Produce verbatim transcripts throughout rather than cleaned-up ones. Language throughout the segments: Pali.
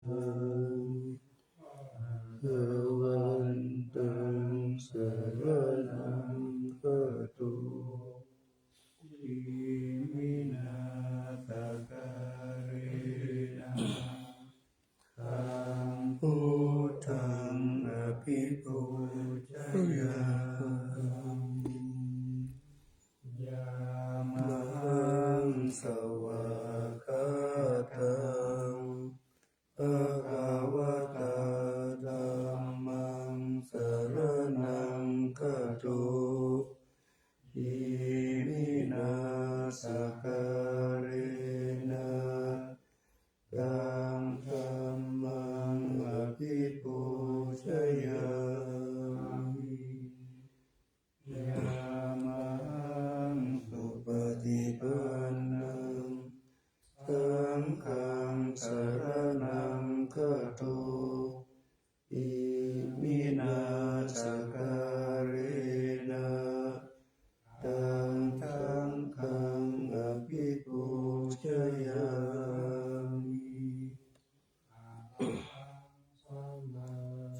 Bhagavantaṃ saraṇaṃ gatomi. Iminā sakkārena taṃ buddhaṃ abhipūjayāmi. Yāmahaṃ svākkhātaṃ bhagavatā dhammaṃ saraṇaṃ gatomi. Iminā sakkārena taṃ dhammaṃ abhipūjayāmi. Yāmahaṃ supaṭipannaṃ saṅghaṃ saraṇaṃ gatomi. Iminā sakkārena taṃ saṅghaṃ abhipūjayāmi. Arahaṃ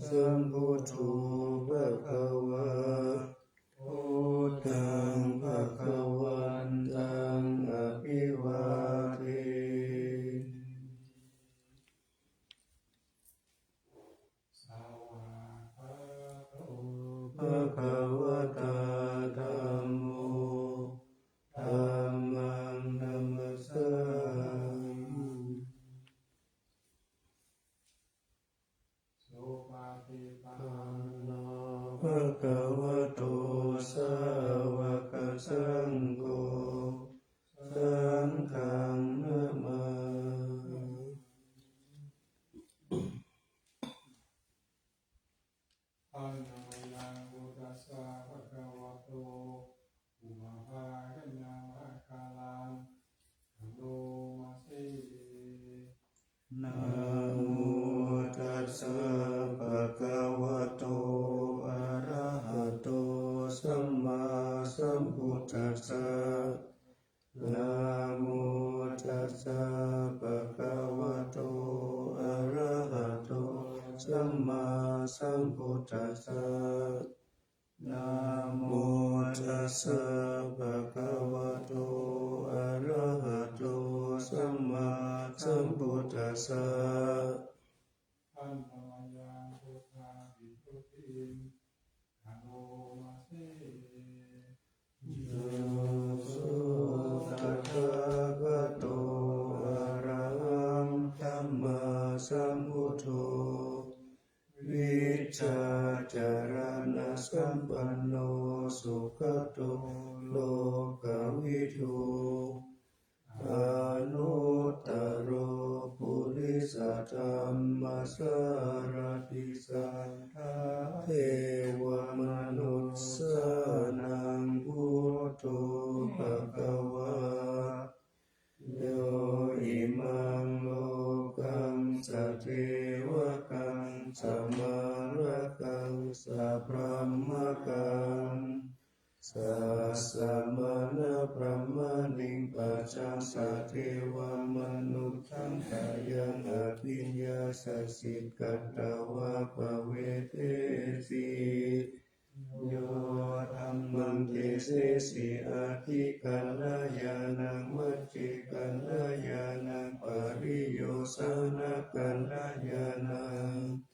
sammāsambuddho bhagavā, buddhaṃ bhagavantaṃ abhivādemi. Svākkhāto bhagavatā dhammo, dhammaṃ namassāmi. Supaṭipanno bhagavato sāvakasaṅgho, saṅghaṃ namāmi. Handa mayaṃ buddhassa bhagavato pubbabhāganamakāraṃ karoma se. Namo tassa bhagavato arahato sammāsambuddhassa. Namo tassa bhagavato arahato sammāsambuddhassa. Namo tassa bhagavato arahato sammāsambuddhassa. Handa mayaṃ buddhābhistutiṃ karoma se. Yo so tathāgato arahaṃ sammāsambuddho vijjācaraṇasampanno sugato lokavidū anuttaro purisadammasārathi satthā devamanussānaṃ buddho bhagavā. Yo imaṃ lokaṃ sadevakaṃ samārakaṃ sabrahmakaṃ sassamaṇabrāhmaṇiṃ pajaṃ sadevamanussapāyaṃ abhiññāya sikkhitvā pavedesi. Yo dhammaṃ desesi atthi kalyāṇaṃ vacī kalyāṇaṃ pariyosānakalyāṇaṃ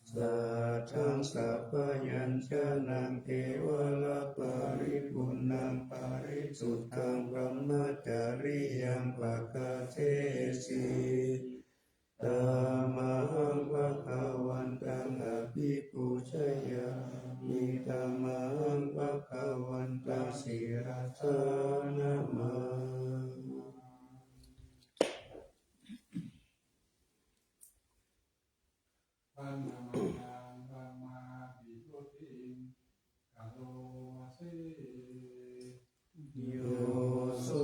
saddaṃ sabyañjanaṃ kevalaparipuṇṇaṃ parisuddhaṃ brahmacariyaṃ pakajjesi. Tamahaṃ bhagavantaṃ abhipūjayāmi. Tamahaṃ bhagavantaṃ sirasā namāmi. Handa mayaṃ dhammābhigautthiṃ karoma se. Yo so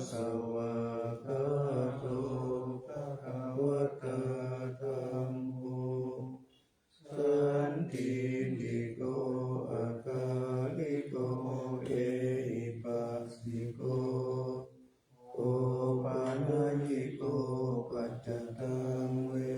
svākkhāto bhagavatā dhammo sandiṭṭhiko akāliko ehipassiko opanayiko paccattaṃ ve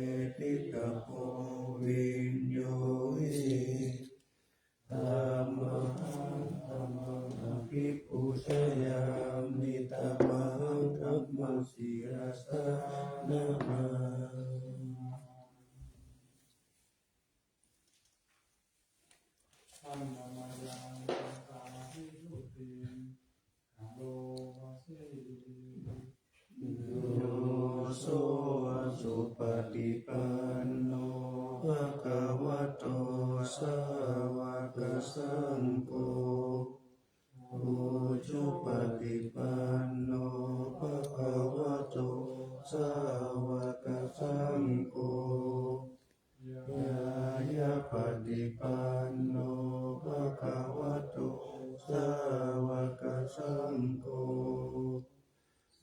panno bhagavato sāvakasaṅgho, ujupaṭipanno bhagavato sāvakasaṅgho, ñāyapaṭipanno bhagavato sāvakasaṅgho,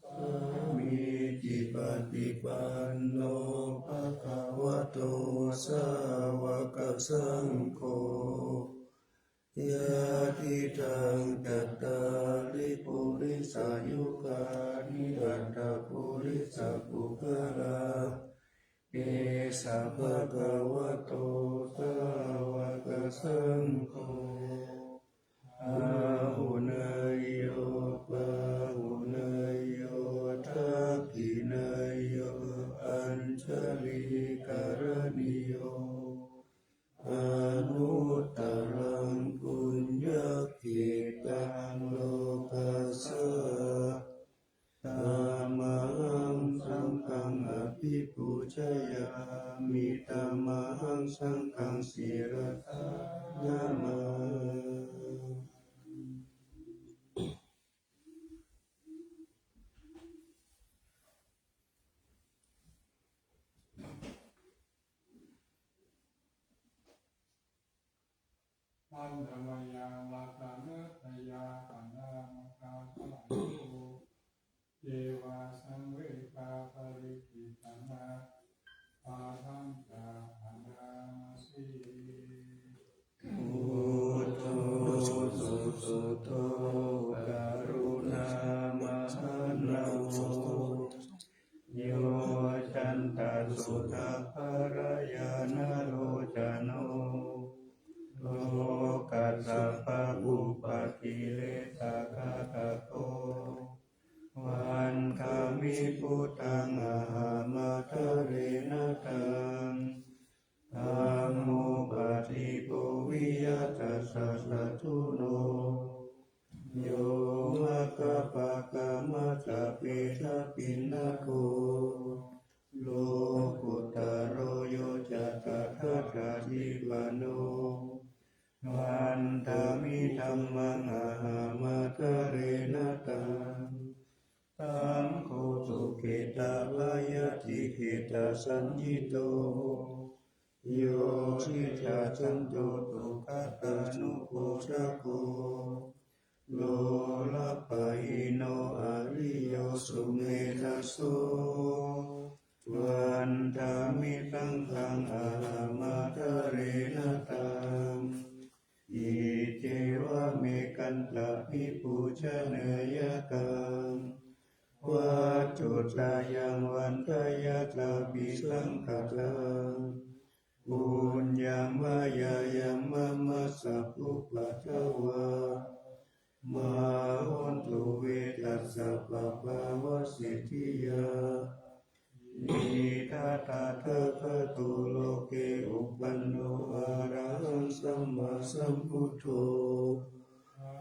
sāmīcipaṭipanno bhagavato sāvakasaṅgho, yadidaṃ cattāri purisayugāni aṭṭha purisapuggalā, esa bhagavato sāvakasaṅgho, āhuneyyo pāhuneyyo dakkhiṇeyyo añjalikaraṇīyo, anuttaraṃ puññakkhettaṃ lokassāti. Tamahaṃ saṅghaṃ abhipūjayāmi, tamahaṃ saṅghaṃ sirasā namāmi. Handa mayaṃ ratanattayabhaṇāmakāraṇīyo, evassaṃvedaparittaṃ, na pāṭhañca bhaṇāma se. Buddho susuddho karuṇāmahaṇṇavo, yoccantasuddhabbarañāṇalocano, lokassa pāpūpakilesaghātako, vandāmi buddhaṃ ahamatharena taṃ. Dhammo paṭibbuviyya tassa satthuno, yo maggapākamajjapetapiṇṇako, lokuttaro yo ca tathāgatipāṇo, vandāmi dhammaṃ ahamatharena taṃ. Saṅgho dukkhitadāyādikkhitasajjito, yo niccassanto dukkhagatānubodhako, lolappahīno ariyo sumedhaso, vandāmi saṅghaṃ ahamatharena taṃ. Iccevamekantabhipūjaneyakaṃ, vatthuttayaṃ vandeyyathābhisaṅkhataṃ. Puññaṃ mayā yaṃ mama sabbupaddavā, mā hontu ve tassa pabbāvasiddhiyā. Idha tathāgato loke upanno arahaṃ sammāsambuddho,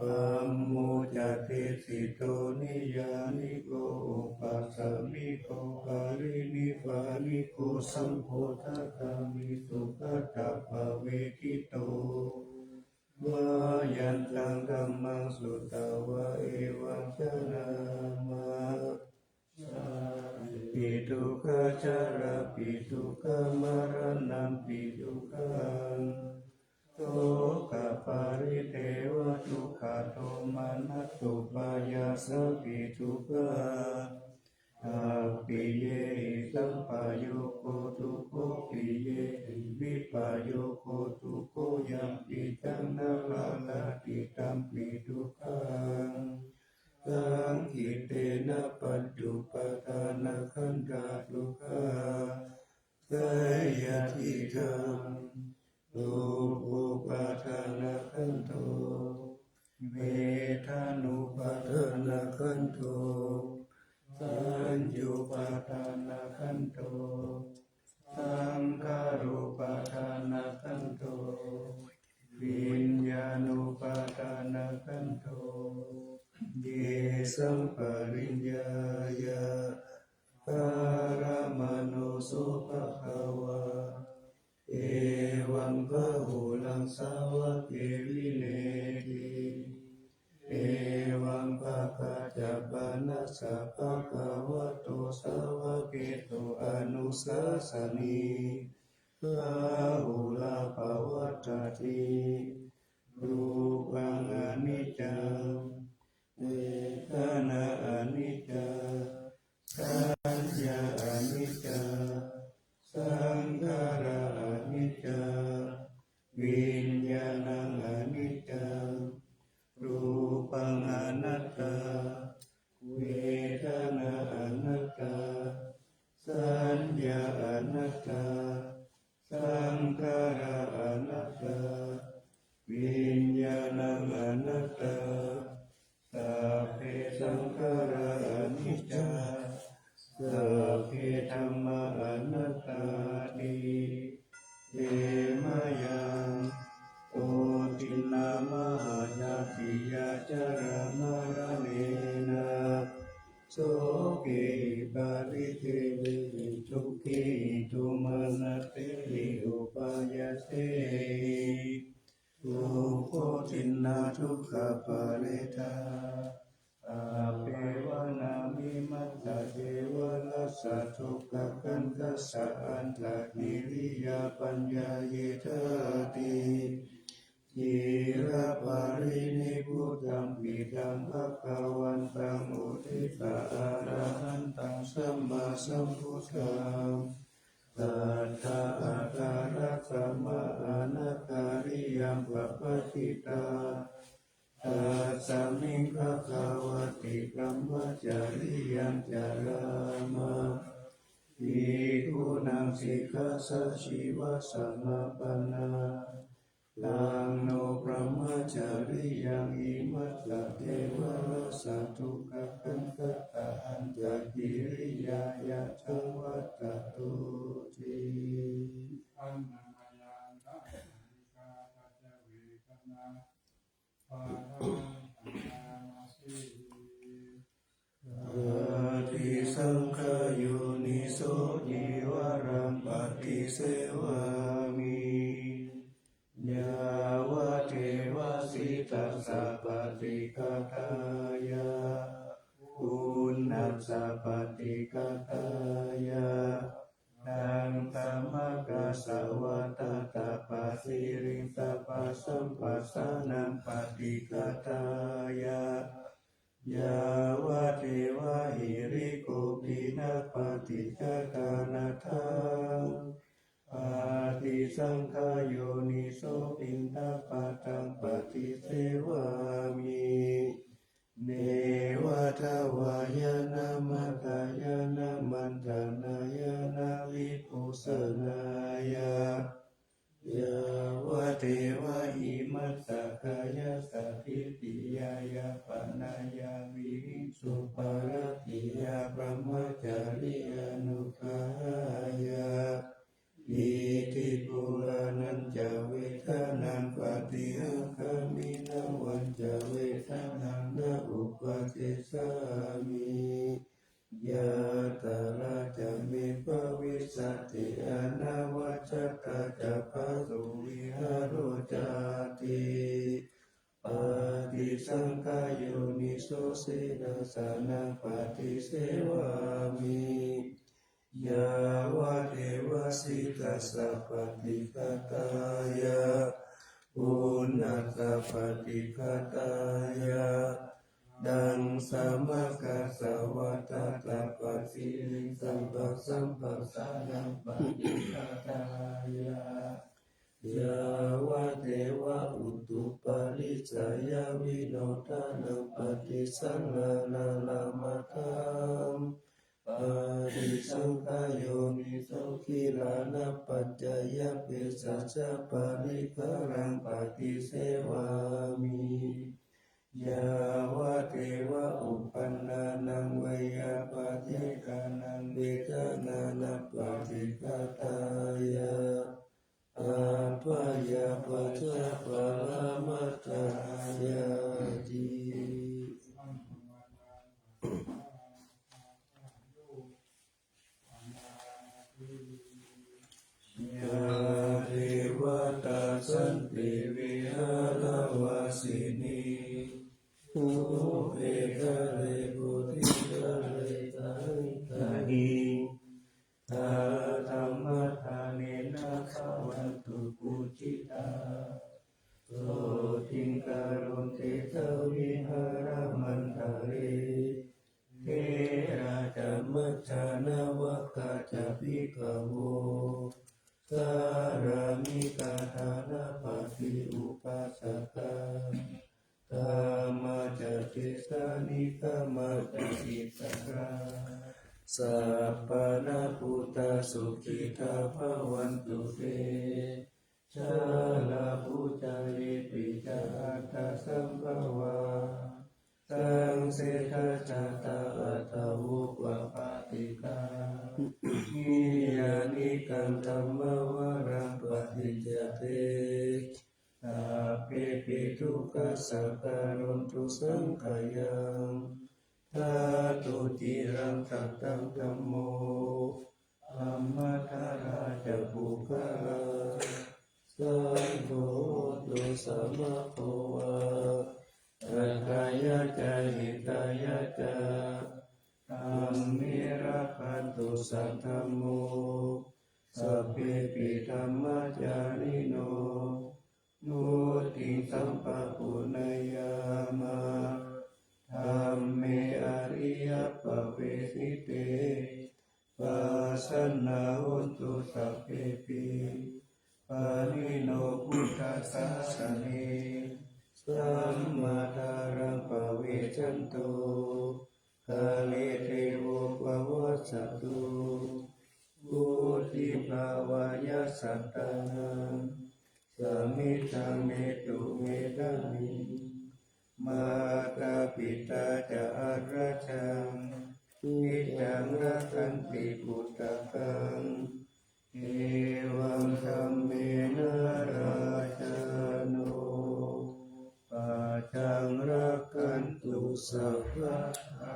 dhammo ca desito niyyāniko opasamiko parinibbāniko sambodhagāmī sugatāpavejjito. Mayantaṃ dhammaṃ sutvā evaṃ janāma, jātipi dukkhā jarāpi dukkhā maraṇampi dukkhaṃ, sokaparidevadukkhadomanassupāyāsāpi dukkhā, appiyehi sampayogo dukkho, piyehi vippayogo dukkho, yampidaṃ na labhati tampi dukkhaṃ, saṅkhittena pañcupādānakkhandhā dukkhā. Seyyathīdaṃ: ruppupādānakkhandho, vedanupādānakkhandho, saññupādānakkhandho, saṅkhārupādānakkhandho, viññāṇupādānakkhandho. Tesaṃ pariññāya paramaṇo so bhagavā bhagavā. Evaṃ bahulaṃ sāvake vineti. Evaṃ bhāgacca panassa bhagavato sāvakesu anusāsanī bahulā pavattati. Rūpaṃ aniccaṃ, vedanā aniccā, saññā aniccā, saṅkhārā aniccā, viññāṇaṃ aniccaṃ. Rūpaṃ anattā, vedanā anattā, saññā anattā, saṅkhārā anattā, viññāṇaṃ anattā. Sabbe saṅkhārā aniccā, sabbe dhammā anattāti. Te mayaṃ koṭinā mahāsāsiyā jarāmaraṇena sokehi paridevehi dukkhehi domanassehi upāyāsehi dukkoṭinā dukkhaparitthā. Abhivādanāni mattha devatassa sukhakaṅkhassa antakiriyā paññāyetati. Ciraparinibbutampi taṃ bhagavantaṃ uddissa arahantaṃ sammāsambuddhaṃ satthā ādarassa mahaṇākariyaṃ pabbajitā. Tasmiṃ bhagavati brahmacariyaṃ carāma bhikkhūnaṃ sikkhāsājīvasamāpannā. Taṃ no brahmacariyaṃ imassa devatassa sukhakaṅkhassa antakiriyāya saṃvattatūti. Annamaya ṭhānārigā paccavekkhaṇā bāhāharamati. Paṭisaṅkhā yoniso cīvaraṃ paṭisevāmi yāvadeva sītassa paṭighātāya uṇhassa paṭighātāya daṅkamakasavātātapasiriṃ sabbasampassānaṃ paṭighātāya yāvadeva hirikopinapaṭighātanatthaṃ. Paṭisaṅkhā yoniso piṇḍapātaṃ paṭisevāmi neva davāya na madāya na maṇḍanāya na vibhūsanāya yāvadeva imassa kāyassa ṭhitiyā yāpanāya vihiṃsuparatiyā brahmacariyānuggahāya iti purāṇañca vedanaṃ paṭihaṅkhāmi navañca vedanaṃ na uppajjessāmi yātrā ca me bhavissati anavajjatā ca phāsuvihāro cāti. Paṭisaṅkhā yoniso senāsanaṃ paṭisevāmi yāvadeva sītassa paṭighātāya uṇhassa paṭighātāya daṅkamakasavātātapasiriṃsapasampassānaṃ paṭighātāya yāvadeva utuparissayavinodanaṃ paṭisallānārāmatthaṃ. Paṭisaṅkhā yoniso gilānapaccayabhesajjaparikkhāraṃ paṭisevāmi yāvadeva uppannānaṃ veyyābādhikānaṃ vedanānapaṭighātāya abyāpajjhaparamatāyāti. Ettāvatā ca viharamantare, therā ca majjhā navakā ca bhikkhavo, sārāmikā dānapatī upāsakā, gāmā ca desā nigamā ca issarā, sappāṇabhūtā sukhitā bhavantu te. Jalābujā yepi ca aṇḍasambhavā, saṃsedajātā athavopapātikā, niyyānikaṃ dhammavaraṃ paṭicca te, sabbepi dukkhassa karontu saṅkhayaṃ. Ṭhātu ciraṃ sataṃ dhammo, dhammaddharā ca puggalā, saṅgho hotu samaggo va, atthāya ca hitāya ca. Dhamme rakkhatu saddhammo, sabbepi dhammacārino, vuḍḍhiṃ sampāpuṇeyyāma, dhamme ariyappavedite. Pasannā hontu sabbepi, pāṇino buddhasāsane, sammādhāraṃ pavecchanto, kāle devo pavassatu. Vuḍḍhibhāvāya sattānaṃ, samiddhaṃ netu medaniṃ, mātā pitā ca atrajaṃ, niccaṃ rakkhanti puttakaṃ, evaṃ dhammena rājāno, pajaṃ rakkhantu sabbadā.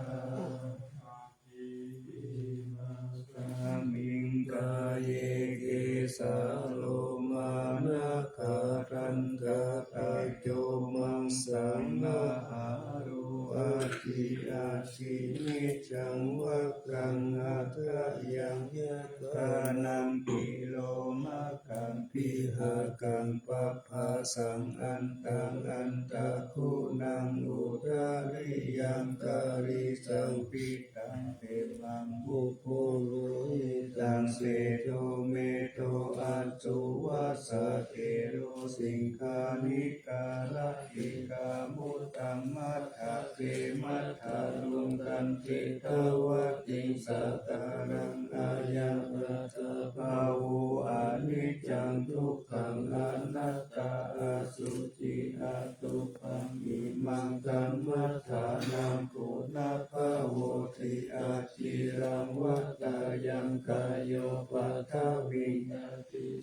Imasmiṃ kāye kesā lomā nakhā dantā taco maṃsaṃ nahārū aci āci niccaṃ vakkaṃ hadayaṃ yakkhānaṃ kilomakaṃ pihakaṃ pabhāsaṃ antaṃ antaguṇaṃ udariyaṃ karīsaṃ pittaṃ khemaṃ pubbu lohitaṃ sedo medo acuvacca thero siṅghāṇikā latikā muttaṃ maddhake maddhaluṅgañci dvātiṃ sakalaṃ ayaṃ attabhāvo aniccaṃ dukkhaṃ anattā asuci atubbhaṃ imaṃ dhammaṭṭhānaṃ punabbhavoti aciraṃ vata yaṃ kāyo paṭhaviṃ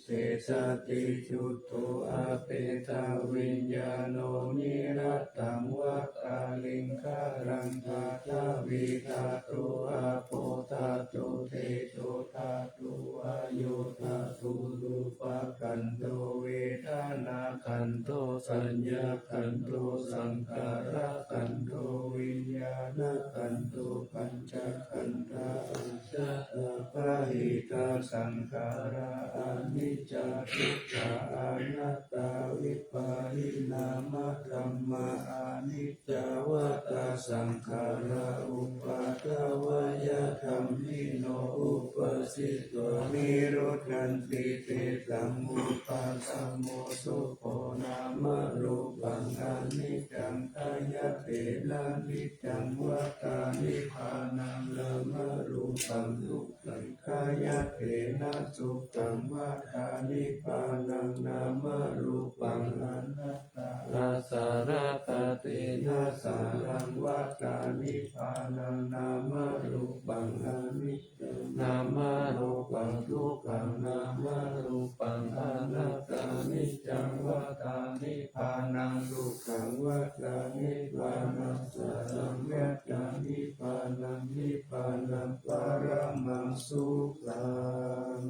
sesati chuddho apetaviññāṇo niratthaṃ vata liṅgaraṃ paṭhavī dhātu āpo dhātu tejo dhātu vāyo dhātu rūpakhandho vedanākhandho saññākhandho saṅkhārakhandho viññāṇakhandho pañcakkhandhā ajjhattabahiddhā saṅkhārā aniccā dukkhā anattā vippalāsino dhammā aniccā vata saṅkhārā uppādavayadhammino uppajjitvā nirujjhanti tesaṃ vūpasamo sukho nāmarūpaṃ aniccaṃ khayyatthenani ccaṃ vata nibbānaṃ nāmarūpaṃ dukkhaṃ khayyatthenasukhaṃ vata nibbānaṃ nāmarūpaṃ anattā āsaratthatena saraṃ vata nibbānaṃ nāmarūpaṃ aniccaṃ nāmarūpaṃ dukkhaṃ nāmarūpaṃ anattā niccaṃ vata nibbānaṃ sukhaṃ vata nibbānaṃ saraṃ vata nibbānaṃ nibbānaṃ paramaṃ sukhaṃ.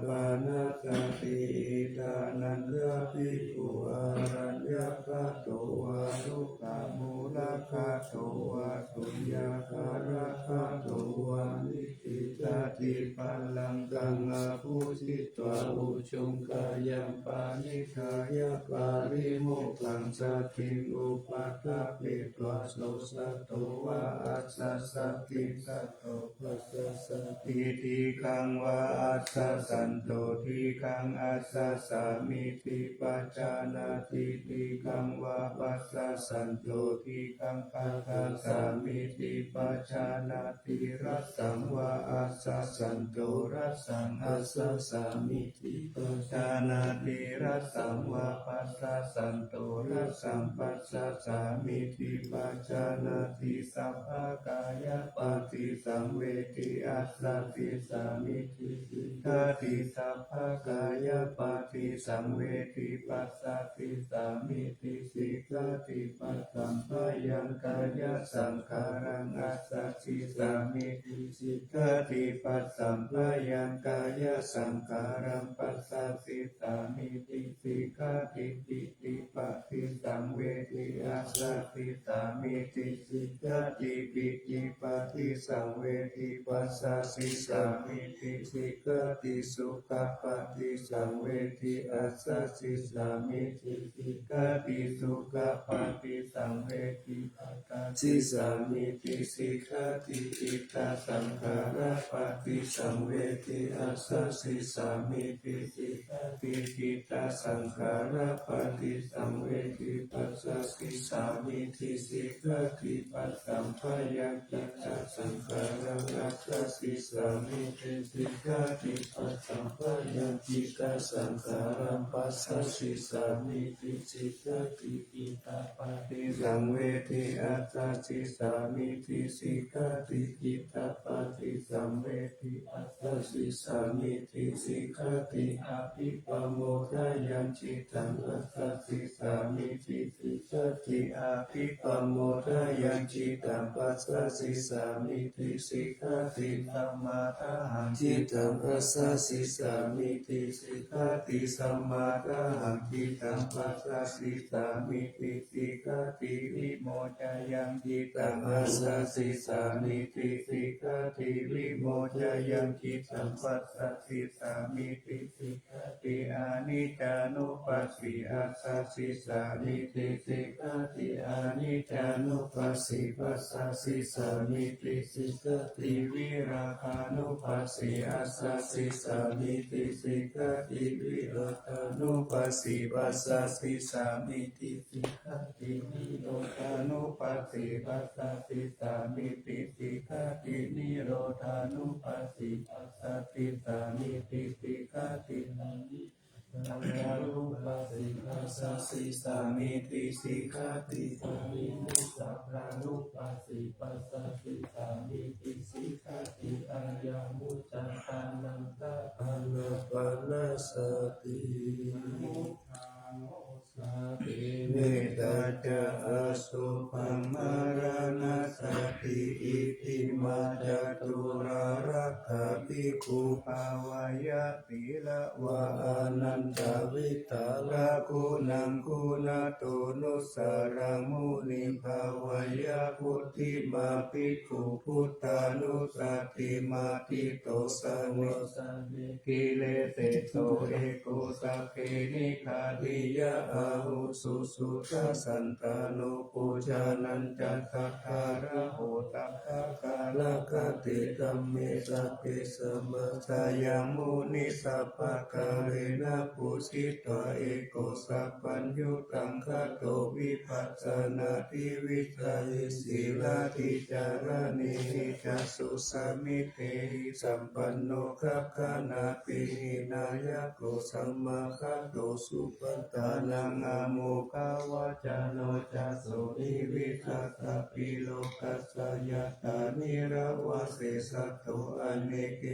Ānāpānassati. Idha nañca bhikkhu araññagato vā dukkham to vā sunyāgarahito vā nisidati, balaṃ taṃ ābhujitvā ujuṃ kāyaṃ paṇidhāya pārimokkhāṃ satiṃ upaṭṭhapetvā, so sato vā assa satiṃ sato passa sāmīti, dīghaṃ vā assa santo dīghaṃ assa sāmīti pajānāti, dīghaṃ vā passa santo dīghaṃ passa sāmīti pajānāti, rassaṃ vā assa santo rassaṃ assa sāmīti pajānāti, rassaṃ vā passa santo rassaṃ passa sāmīti pajānāti, sabbakāyapaṭisaṃvedī assati sāmīti sikkati, sabbakāyapaṭisaṃvedī passati sāmīti sikkati, passamphayaṃ kāyasaṅkhāraṃ assati sāmīti sikkati, passamphayaṃ kāyasaṅkhāraṃ passati sāmīti sikkati, pītipaṭisaṃvedī assati sāmīti sikkati, pītipaṭisaṃvedī passati sāmīti sikkati, sukhapaṭisaṃvedī assati sāmīti sikkati, sukhapaṭisaṃvedī passati sāmīti sikkati, cittasaṅkhārapaṭisaṃvedī assati sāmīti sikkati, cittasaṅkhārapaṭisaṃvedī passati sāmīti sikkati, passamphayaṃ cittasaṅkhāraṃ assati sāmīti sikkati, passamphayaṃ cittasaṅkhāraṃ passati sāmīti sikkati, cittapaṭisaṃvedī assati sāmīti sikkati, cittapaṭisaṃvedī assati sāmīti sikkati, abhippamodayaṃ cittaṃ assati sāmīti sikkati, abhippamodayaṃ cittaṃ passati sāmīti sikkati, samādāhaṃ cittaṃ passati sāmīti sikkati, samādāhaṃ cittaṃ passati sāmīti sikkati, vimocayaṃ cittaṃ assati sāmīti sikkati, vimocayaṃ cittaṃ passati sāmīti sikkati, aniccānupassī assati sāmīti sikkati, aniccānupassī passati sāmīti sikkati, virāgānupassī assati sāmīti sikkati, virāgānupassī passati sāmīti sikkati, nirodhānupassī passati sāmīti sikkati, nirodhānupassī passati sāmīti sikkati, aniccanupassī passati sāmīti sikkati, aniccānupassī passati sāmīti sikkati, ayamuccaṃ ṭhānaṃ taṃ ānāpanasati. Mettā ca asubhaṃ maraṇasati, iccimā ca turarakkhā bhikkhū bhāveyya sīlavā, anantavitarā guṇaṃ guṇato nussaraṃ muni bhāveyya, vuḍḍhimā bhikkhū buddhānussatī mathido, savesametti kileseto eko sagge nigadiyā, āvuso suddhasantāno pujānañca saddhāraho, sabbakālakkhate dhamme sabbe sammā sayaṃ muni sabbakālena pūjitva, eko sabbaññutaṃ gato vipassanādhi vicarehi sīlādhi caraṇehi ca susamitehi sampanno, gaganābhidhānaṃ nāyako sammāgato, supaṭṭhānaṃ āmokavacano ca, sotthivissappi lokassa yathā nirāvā seṭṭhato, aneke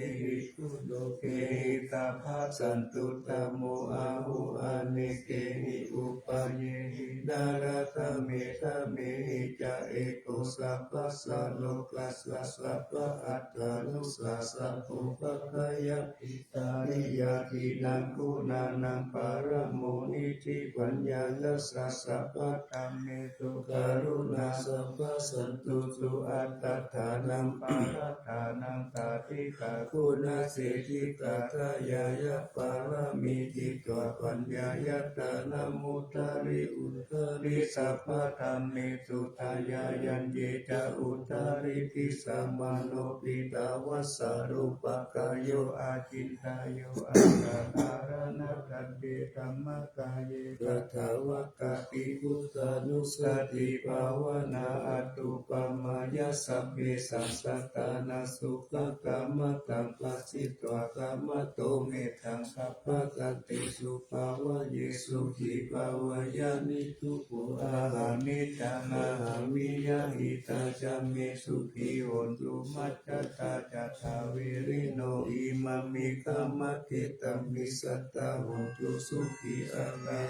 Lokehi tathā santuttamo āhu, anekehi upayehi narakamettha. Mehi ca eko sabbasā lokassa sabba atta nussā sabbo paccayabhī. Tāriyādīnaṃ guṇānaṃ pāramo niṭṭhi paññā, yassa sabbadhammesu karuṇā sabbasattu suatadhānaṃ paradhānaṃ sādhikā guṇaseṭṭhikā. Dāyāya pāramī citvā paññāya dānamuttari uttari sabbadhammesu dāyāyaṃ. Ye ca uttaridhi samāno pītavassa rūpakāyo acintayuṃ aṭṭhārānaṃ dhammakāye katvāna paṭibujjhaṃ. Buddhānussatibhāvanā atthupamayā sabbesaṃ sattānaṃ sukhakaṃ maṅgalaṃ bhāsitva khamatu mettaṃ sabbasatthisu. Bhāvaye sukhī bhāvaye niduppo ahaṃ niccaṃ ahaṃ viya, hitāya me sukhī hontu majjhattā ca dāverino. Imaṃ me kammake tame sattā hontu sukhī ākā.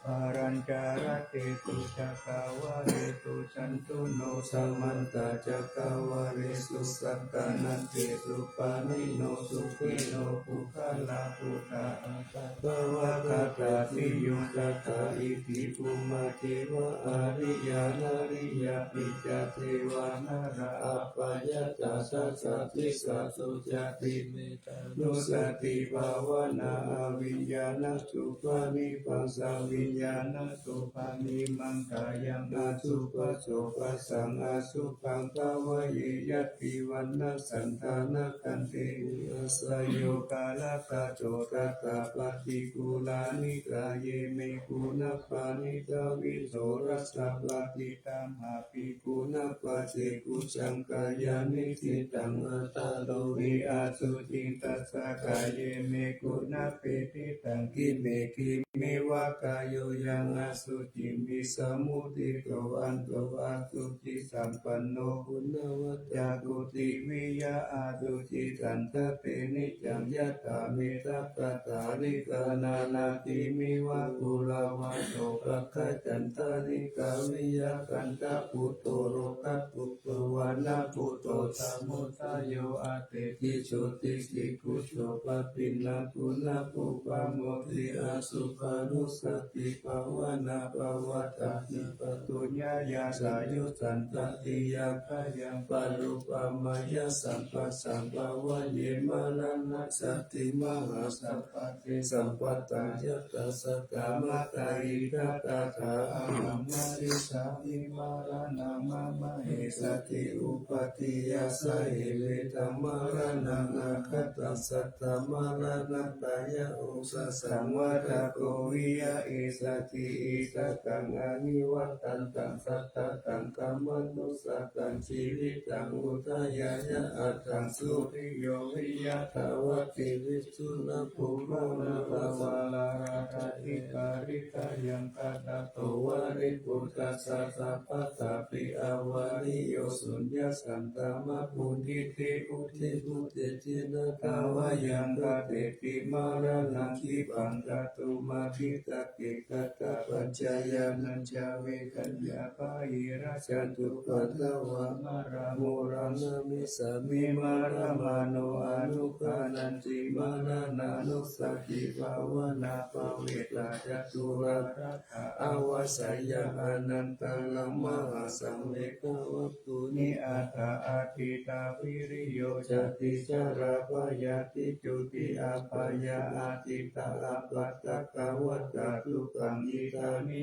Balañca rattesu cakkavāḷesu cāturu no samantā cakkavāḷesu sattannaṃ tesu pāṇino. Sukhino puggalā buddhā anuggahā pavattati. Yo tattha iti bhummā devā ariyā nariyā pi ca devā nalā appagatātā disā sujāti. Mettā nussatibhāvanā avijjānasubhānibhaṃsaviññāṇasubhānibhaṃ kāyaṃ ajubbasobhasaṃ asubhaṃ bhāvaye. Yadi vaṇṇaṃ santanaṃ kaṇṭehi asayogalakato tathā paṭikūlane kāye me guṇā paṇītā vītarā sabbadhi tamhā pi guṇā paccekavūtaṃ kāyaṃ niṭṭhitaṃ attano hi asuciṃ. Tassa kāye me guṇā paṇītā khīṇe khīṇe va kāyo yaṃ asuciṃ vissamuttito anto asucisampanno guṇavacako tiviya asucisañjāte niccaṃ yathā me ghatapaṭālikā nānāgiriṃ va kuṭeṇ va so paṭighaṇḍanikā viya kaṇṭakkhuto lokaphuto vaṇṇakkhuto samudayo attedi jotisi khujo phaṇino guṇapubbamutti asubhānussatibhāvanā pavattati. Pāturahu ñāyasā yo santāti yathāyaṃ parupamayā sabbasaṃ bhāvaye maraṇaṃ satiṃ mahā sampattī sampattā yathā saddamattā idha tadā ahaṃ marissāmi maraṇaṃ mama essati uppādiyā sahe vedamaraṇaṃ aggathā saddamaraṇatthāya osasaṃ vadako viya essati ittakaṃ anivattantaṃ sattataṃ khamatu sataṃ jīvitaṃ udayāya addhaṃ suriyo viya dhavati visuddhā brahmaṃ avarā rakkhanti parittā yaṃ katato vare buddhassa sabbathāpi avareyya suññā santamā paṇḍitāti ujuvuke. Tena dvāraṃ gatāti maraṇaṃ khippaṃ kātumatthitasmiṃ kattapaccayānañca vedanaṃ pahīnanti ca dukkhassa dukkhadāyakaṃ maraṇā maraṇaṃ namassāmi maraṇānaṃ anuggaṇanti maraṇānussatibhāvanā parittaṃ ca tūlā rakkhaṃ avajjāya anantaṃ mahāsaṃ vegavā tūni aṭṭha atītā piriyo jāti jarābyādi jotiyābhayā atītā appaṭikaṃ anavajjā dukkhaṃ idha me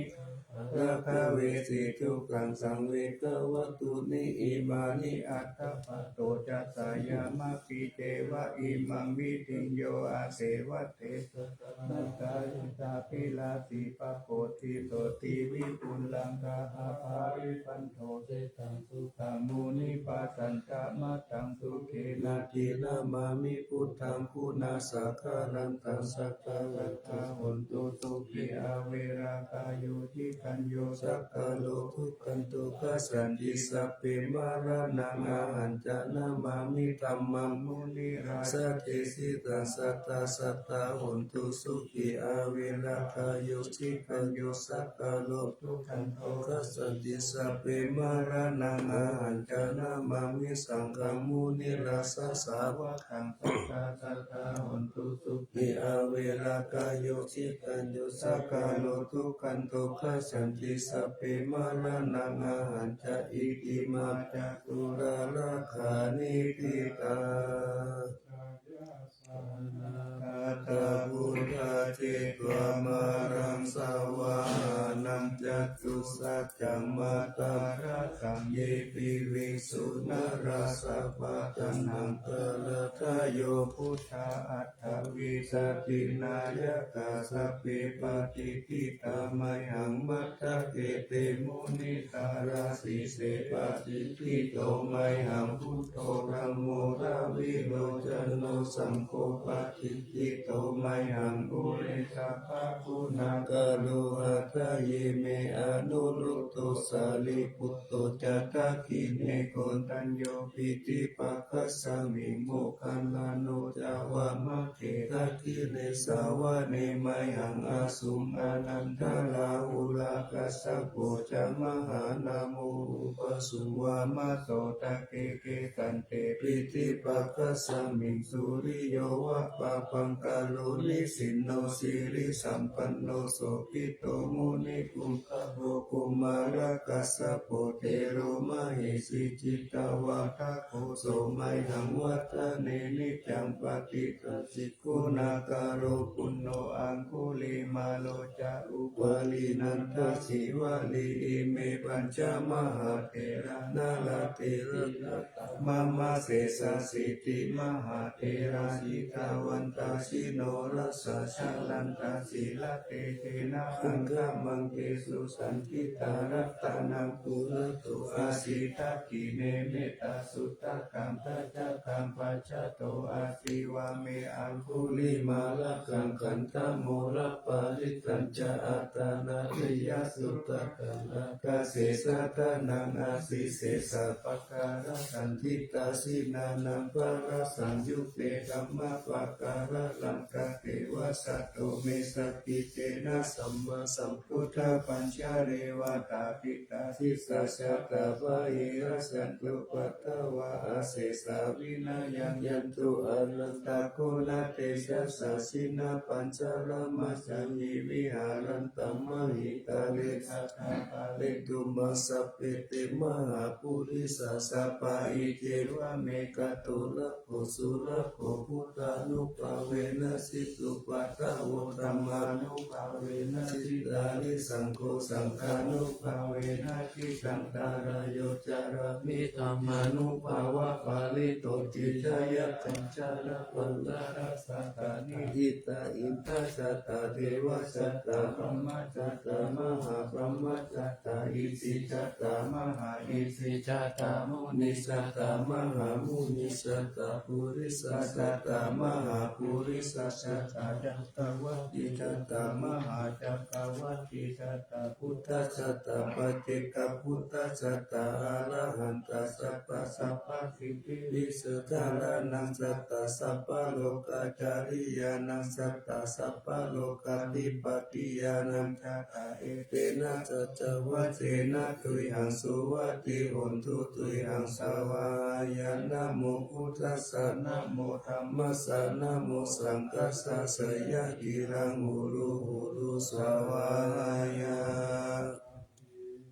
rakkhaṃ vesi dukkhaṃsaṃ vegavā tūni imāni aṭṭha paṭicca saññā mā piṭṭheva imaṃ vidheyya asevaṃ te sattamattā yathābhilashi pabodhi sotthiṃ vipulaṃ gahappaṭibandhaṃ sukhaṃ sukhaṃ munī passaṃ ca mataṃ sukhena te namāmi buddhaṃ guṇāsaṅgharantaṃ sadā rakkhaṃ hontu sukhī averā kāyo. Tiṭṭhañca yo saṅkhāro dukkhato passassati sabbe maraṇaṃ ahañca namāmi dhammaṃ munira saddesi taṃ sattā sadā hontu sukhī averā kāyo cirañño sakāro duggando gacchanti sabbe maraṇaṃ ahañca namāmi saṅghaṃ munirājassa sāvakaṃ sadā sadā hontu sukhī averā kāyo cirañño sakāro duggando gacchanti sabbe maraṇaṃ ahañca iti mā ca turā rakkha niṭṭhitā. Katapuṭṭhā cetvā māraṃ savāhanaṃ catusaccāmatā rasaṃ ye piviṃsu narāsabhā. Taṇhaṅkarādayo buddhā aṭṭhavīsati nāyakā sabbe patiṭṭhitā mayhaṃ matthake te munissarā. Sīse patiṭṭhito mayhaṃ buddho dhammo dvilocano saṅgho patiṭṭhito mayhaṃ ure sabbaguṇākaro. Hadaye me anuruddho sārīputto ca dakkhiṇe koṇḍañño piṭṭhibhāgasmiṃ moggallāno ca vāmake. Dakkhiṇe savane mayhaṃ āsuṃ ānandarāhulā kassapo ca mahānāmo ubhāsuṃ vāmasotake. Kesante piṭṭhibhāgasmiṃ suriyo va pabhaṅkaro nisinno sirisampanno sobhito munipuṅgavo. Kumārakassapo thero mahesī cittavādako so mayhaṃ vadane niccaṃ patiṭṭhāsi guṇākaro. Puṇṇo aṅgulimālo ca upālī nandasīvalī ime pañca mahātherā nalāṭe tilakā mama. Sesāsīti mahātherā jitavantā jinorasā jalantā sīlatejena aṅgamaṅgesu saṇṭhitā. Ratanaṃ purato āsi dakkhiṇe mettasuttakaṃ dhajaggaṃ pacchato āsi vāme aṅgulimālakaṃ. Khandhamoraparittañca āṭānāṭiyasuttakaṃ ākāse chadanaṃ āsi sesā pākārasaṇṭhitā. Jinā nānābarasaṃ yuppe dhammapākāralaṅkate vasato me sakiccena sammāsambuddhapañjare. Vātapittādisañjātā bāhirajjhattupaddavā asesā vinayaṃ yantu anantaguṇatejasā. Jinapañjaramajjhamhi viharantaṃ mahītale sadā pālentu maṃ sabbe te mahāpurisāsabhā. Iccevamekato laggu sulaggū buddhānubhāvena jitupaddavo dhammānubhāvena jitārisaṅgho saṅghānubhāvena jitantarāyo carāmi dhammānubhāvapālito. Trijatañca labhantaradhātāni hitaindriyajatā devajatā brahmajatā mahābrahmajatā isijatā mahāisijatā munijatā mahāmunijatā purisajatā mahāpurisajatā cakkavātijatā mahācakkavātijatā buddhajatā paccekabuddhajatā arahantā sabbā sabbasiddhivijjādharānaṃ jatā sabbalokācariyānaṃ jatā sabbalokādhipatiyānaṃ jatā etena saccavajjena tuyhaṃ suvatthi hontu tuyhaṃ svāhāya. Namo buddhassa namo dhammassa namo saṅghassa jayasiddhiṃ hotu hotu svāhāya.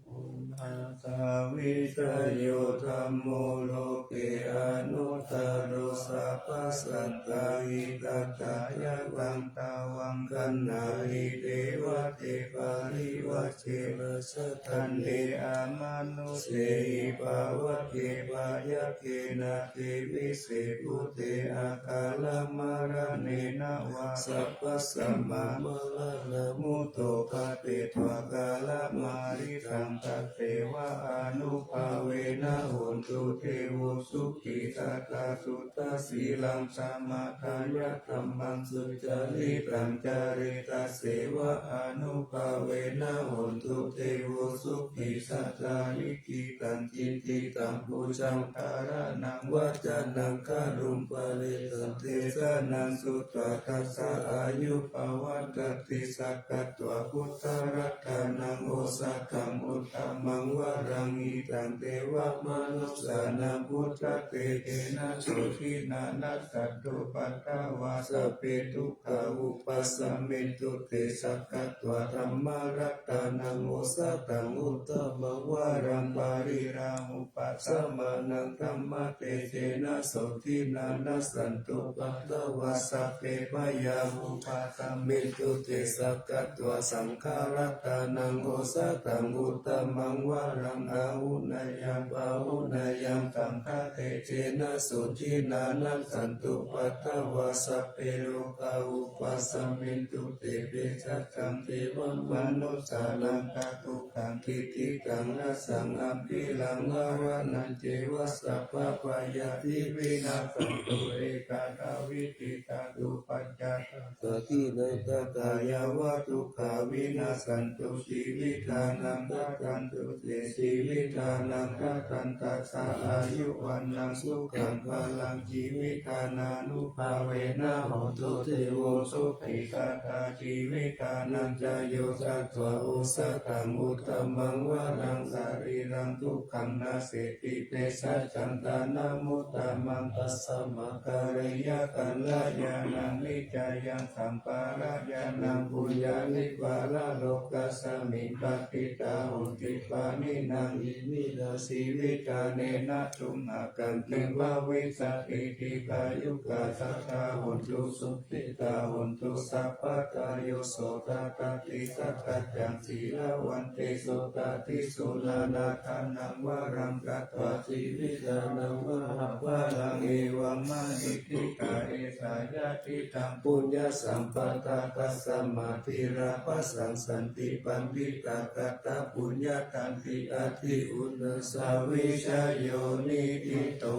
Buddhassa vijayo dhammo loke anuttaro sabbasattāhitatthāya taṃ tvaṃ gaṇhāhi devate parivajje rājadaṇḍe amanussehi pāvake byagghe nāgge vise bhūte akālamaraṇena vā sabbasmā maraṇā mutto pāpettvā kālamāritaṃ tasseva Buddhānubhāvena hotu devo sukhī sadā. Suddhasīlaṃ samādāya dhammaṃ sucaritaṃ care. Tasseva ānubhāvena hotu devo sukhī sadā. Likkhitaṃ cintitaṃ pūjaṃ dhāraṇaṃ vācanaṃ garuṃ paresaṃ desanaṃ sutvā tassa āyu pavaḍḍhatīti. Sakkatvā buddharatanaṃ osathaṃ uttamaṃ varaṃ hitaṃ devamanussānaṃ buddhatejena sotthinā nassantupaddavā sabbe dukkhā vūpasamentu te. Sakkatvā dhammaratanaṃ osathaṃ uttamaṃ varaṃ pariḷāhūpasamanaṃ dhammatejena sotthinā nassantupaddavā sabbe bhayā vūpasamentu te. Sakkatvā saṅgharatanaṃ osathaṃ uttamaṃ varaṃ āhuneyyaṃ pāhuneyyaṃ saṅghatejena sotthinā nassantupaddavā sabbe rogā vūpasamentu te. Bhejaggaṃ devamanussānaṃ ca dukkhābhipīḷitaṃ rasaṃ abhiramaraṇañceva sabbabhayādi vinassantu. Ekadā vidhitā dubbhajā ca dākkhina kaṭṭhā yāva dukkhā vinassantu jīvitānaṃ dadantu te jīvitanaṃ dadantassā āyu vaṇṇaṃ sukhaṃ balaṃ. Jīvitānānubhāvena hotu devo sukhī sadā. Jīvitānañca yo satvā osathaṃ uttamaṃ varaṃ sarīraṃ dukkhānaṃ naseti vesacchantānamuttamaṃ tasmā kālena kalyāṇaṃ niccānaṃ sampādanaṃ puññāni paralokasmiṃ patiṭṭhā honti pāṇinā. Iminā jīvitā nena dunnā kantī bhavissati dīghāyukā sadā hontu sukhitā hontu sabbadā. Yo so tathāti sakkaccaṃ sīlavantesu dādinā dānaṃ varaṃ datvā jīvitā mahapphalāni evamāhi. Diṭṭhā esā yadidaṃ puññasampadā tasmā dhīra passaṃsanti paṇḍitā katapuññatā iti uṇhissavijayo niṭṭhito.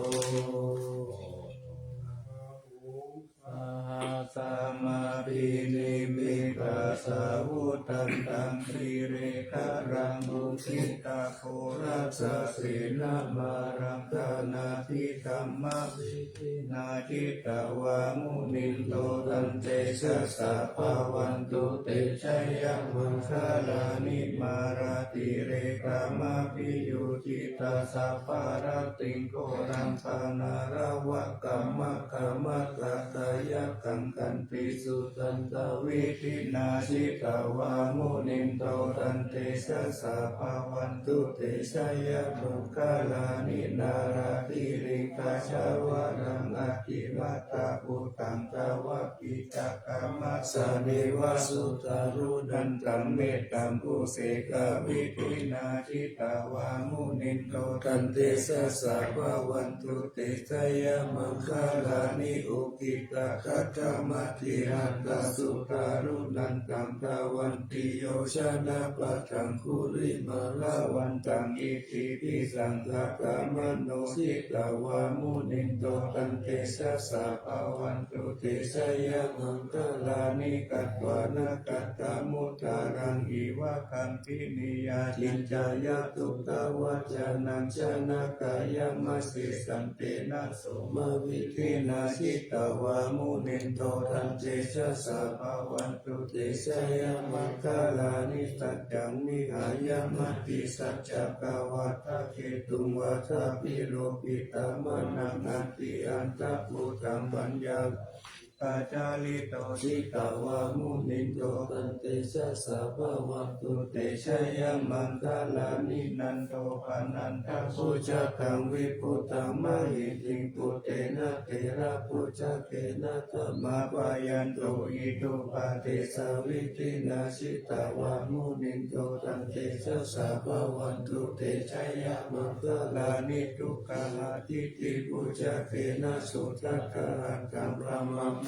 Sahassamabhinimmitasāvudhantaṃ grīmekhalaṃ uditaghorasasenamāraṃ dānādidhammavidhinā jitavā munindo taṃ tejasā bhavatu te jayamaṅgalāni. Mārātirekamabhiyujjhitasabbarattiṃ ghorampanāḷavakamakkhamathaddhayakkhaṃ khantīsudantavidhinā jitavā munindo taṃ tejasā bhavatu te jayamaṅgalāni. Nāḷāgiriṃ gajavaraṃ atimattabhūtaṃ dāvaggicakkamasanīva sudāruṇantaṃ mettambusekavidhinā jitavā munindo taṃ tejasā bhavatu te jayamaṅgalāni. Ukkhittakhaggamatihatthasudāruṇantaṃ dhāvantiyojanapathaṅgulimālavantaṃ iddhībhisaṅkhatamano jitavā munindo taṃ tejasā bhavatu te jayamaṅgalāni. Katvāna kaṭṭhamudaraṃ iva gabbhinīyā ciñcāya duṭṭhavacanaṃ janakāyamajjhe santena somavidhinā jitavā munindo taṃ tejasā bhavatu te jayamaṅgalāni. Saccaṃ vihāya matisaccakavādaketuṃ vādābhiropitamanaṃ atiandhabhūtaṃ paññā pākārito jitavā munindo taṃ tejasā bhavatu te jayamaṅgalāni. Nandopanandabhujagaṃ vibudhaṃ mahiddhiṃ puttena therabhujagena damāpayanto iddhūpadesavidhinā jitavā munindo taṃ tejasā bhavatu te jayamaṅgalāni. Duggāhadiṭṭhibhujagena sudaṭṭhahatthaṃ brahmaṃ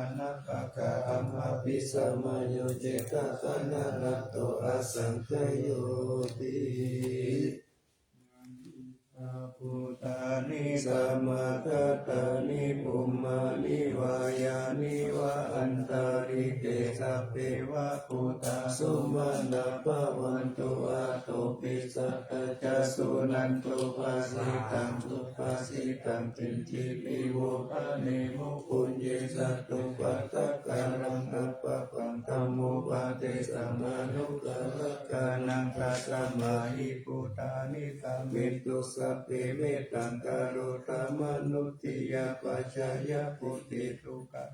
anapaggā, amhāpi samayo cetvā, pāṇārato asaṅkhayoti. Bhūtāni samāgatāni, bhummāni vā yāni va antalikkhe, sabbe va bhūtā sumanā bhavantu, athopi sakkacca suṇantu bhāsitaṃ. Subhāsitaṃ kiñcipi vo bhaṇemu, puññe satupaṭṭhākaraṃ appapaṃ, dhammo paṭisaṅkhāro pāpakarantaṃ, tasmā hi bhūtā nisāmethu, sabbe mettaṃ karotha mānusiyā pajāya, vuṭṭhitū kaṃ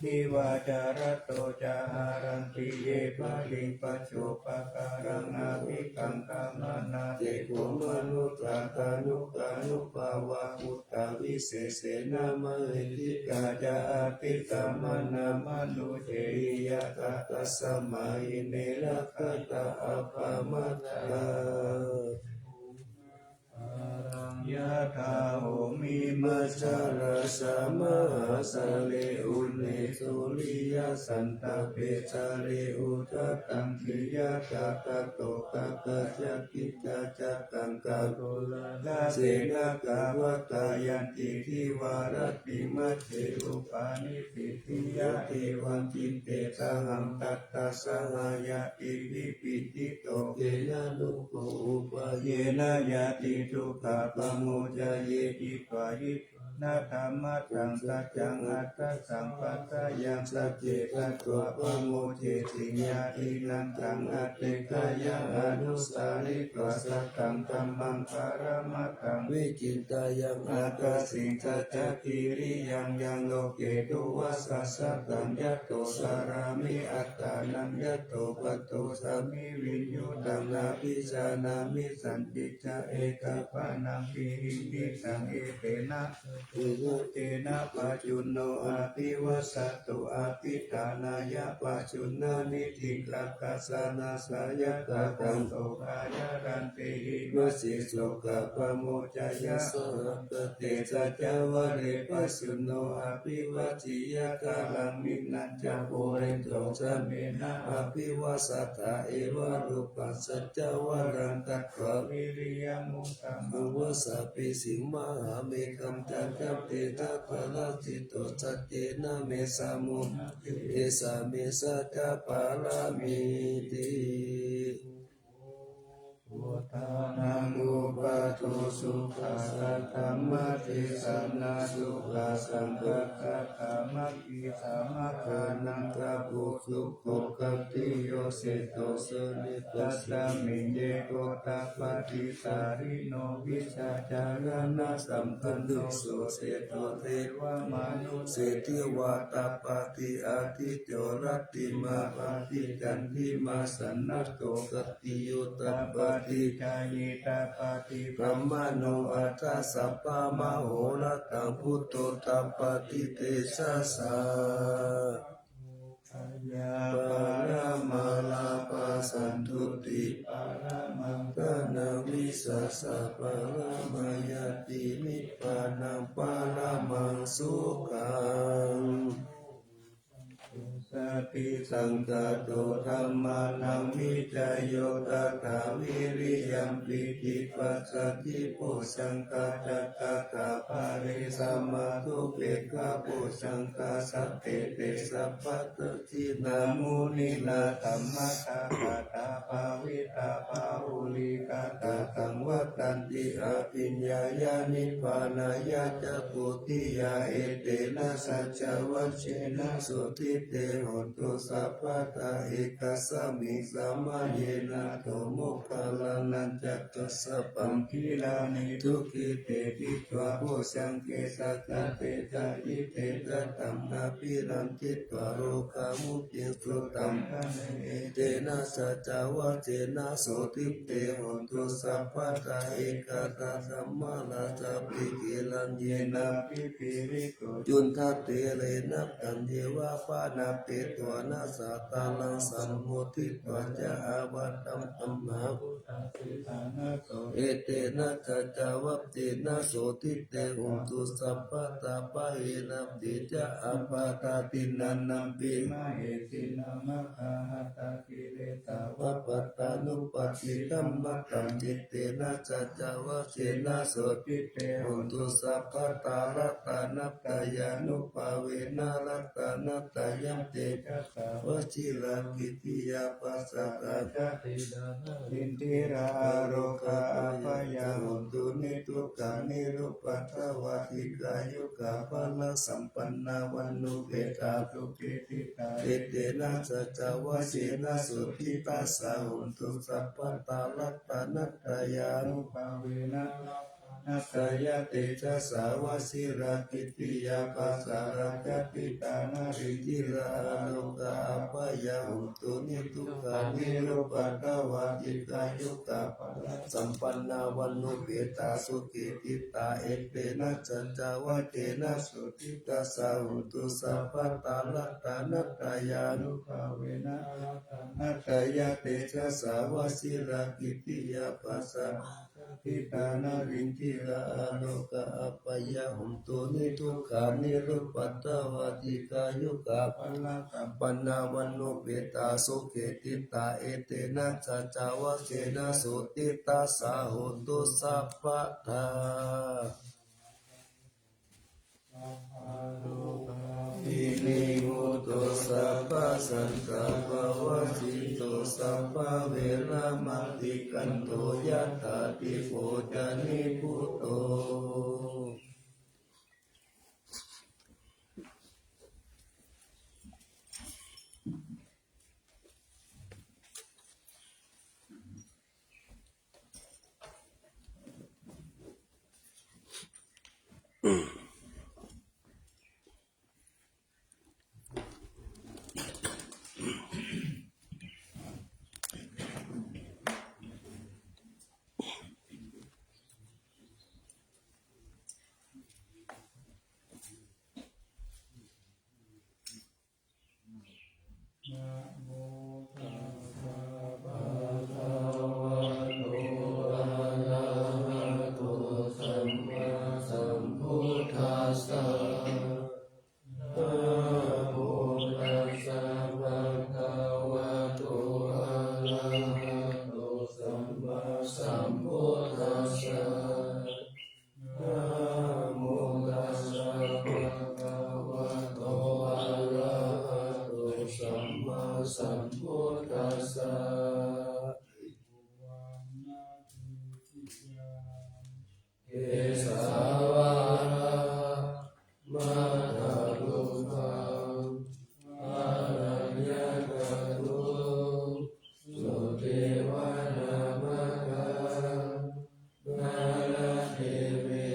divā ca ratto ca, haranti ye baliṃ paccu pakaraṃ, abhikkantā manā te vo manussā, taṇhukānubhāvā bhūtavisesena, mahiddhikā ca atikkamanā, mānuseyhi yathā, tasmā hi ne rakkhatha appamattā. Gāthā. Homi maccharajamahāsale uṇhisuriyasantape jale udakaṃ khiyadātatato kakkhacakiccakacakkaṃ kapola lasena āgatayanti. Divāratimajjhe upanissisi ya evaṃ citte sahaṃ tattha saha ñātibhi pīḷito khena nuppo upayena ñāti dukkhā pamuccayeti. Dvāyitva na dhammattaṃ saccaṃ attasaṃ paccayaṃ sacce tatvā pamodeti. Ñātīnaṃ taṃ atikkayaṃ anusaritvā sataṃ dhammaṃ paramattaṃ vici tayyaṃ attasiṃ saccakiriyaṃ yaṃ loke duvasassataṃ yato carāmi attānaṃ yato patto sami viññūtaṃ nābhijānāmi santi ca etappāṇaṃ tiṇṇaṃ etena tena pacunno abhivassato abhiṭhānāya pacunnaṃ niṭṭhitaṃ kassāna sāyatā taṃ sokāya rantehi vase sokā pamuccaya sahagatena saccavare pacunno abhivajjiya kālaṃ niṇṇañca pūretvā sameṇā abhivajjhattā evarūpaṃ saccavaraṃ katvā viriyamuttamaṃ āsabhismaṃ mahāmegham chandamānena balaṃ sito saccena me samuddaṃ esa me saccapāramīti. Buddhānaṃ uppādo sukhā saddhammadesanā sukhā saṅghassa sāmaggī samaggānaṃ tapo sukho. Khattiyo seṭṭho janetasmiṃ ye gotapādi sallino vijjācaraṇasampanno so seṭṭho devamanu seṭṭho vatapādi ādicco rattimābhāti candimā sannaddho khattiyo tapādi jhāyī tapādi brāhmaṇo atha sabbamahorattaṃ buddho tapādi tejasā. Kayā paramā lābhā santuṭṭhī paramaṃ dhanaṃ vissāsaparamā ñātī nibbānaṃ paramaṃ sukhaṃ. Sati saṅkhāto dhammānaṃ vicayo tathā viriyampīti passaddhi bojjhaṅgā ca tathāpare samādhupekkhabojjhaṅgā sattete sabbadassinā muninā sammadakkhātā bhāvitā bahulīkatā saṃvattanti abhiññāya nibbānāya ca bodhiyā. Etena saccavajjena sotthi te hotu sabbadā. Ekasmiṃ samaye nātho moggallānañca kassapaṃ gilāne dukkhite tītvā bojjhaṅge satta desayi te sataṃ abhinanditvā rogā mucciṃsu taṅkhaṇe. Etena saccavajjena sotthi te hotu sabbadā. Ekadā dhammarājāpi gelaññenābhipīḷito cundattherena taññeva bhaṇāpetvāna sādaraṃ sammoditvā ca ābādham amhāpu Etena saccavajjena sotthi te hotu sabbadā. Pahīnanti ca ābādhā tiṇṇannampi mahesinaṃ maggāhatakilesāva pattānuppattidhammataṃ. Etena saccavajjena sotthi te hotu sabbadā. Ratanattayānubhāvena ratanattayam tejasā vajirakkhittiyā pasārā jādidhā nārindī rogā bhayā hontu nidukkhā nirupaddavā dīghāyukā balasampannā vaṇṇuppetā sukhī ṭhitā. Etena saccavajjena sotthi tassa hotu sabbadā. Ratanattayānubhāvena ratanattayam tejasā vajirakkhittiyā pasārā jādidhā nārindī rogā bhayā hontu nidukkhā nirupaddavā dīghāyukā balasampannā vaṇṇuppetā sukhī ṭhitā. Etena saccavajjena sotthi tassa hotu sabbadā. Ratanattayānubhāvena ratanattayam tejasā vajirakkhittiyā pasārā Atītā nānvītī ca anāgatā, apāyā hontu nidukkhā, nirupādā vā dīghāyukā. Parittampānāvanūpetā, sukhī ṭhitā etena saccavajjena, sotthī tassa hotu sabbadā. Vinimutto sabbasantāpavajjito, sabbaveramatikkanto, yathā dīpo ca nibbuto. Namo tassa bhagavato arahato sammāsambuddhassa. Namo tassa bhagavato arahato sammāsambuddhassa. Namo tassa bhagavato arahato sammāsambuddhassa. Kesā vācamajjhaṅgā paṇātu sudevanamāgataṃ, gānātevehi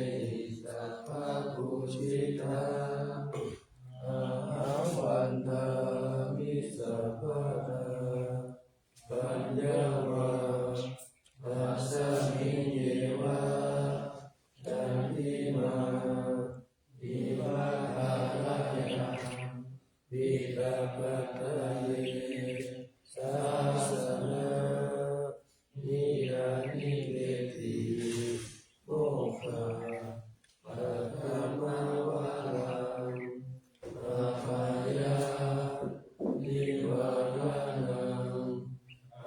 sabbapūjitaṃ, ahaṃ vandāmi sabbadā. Paññā vā tasmiṃ yeva cantimā divakārayaṃ, piṭakatthaye sāsanā, niyyānike ti mokkha paṭhamavaraṃ, abhayanibbānānaṃ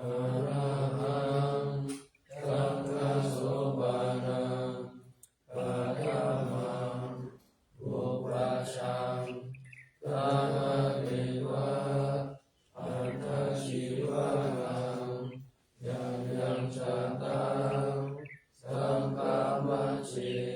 arahaṃ saṅghasopaṇaṃ, paṭhamaṃ upajjhaṃ tathāgatva, aṭṭhajīvanaṃ yaṃ yaṃ jātaṃ saṅghamajjhe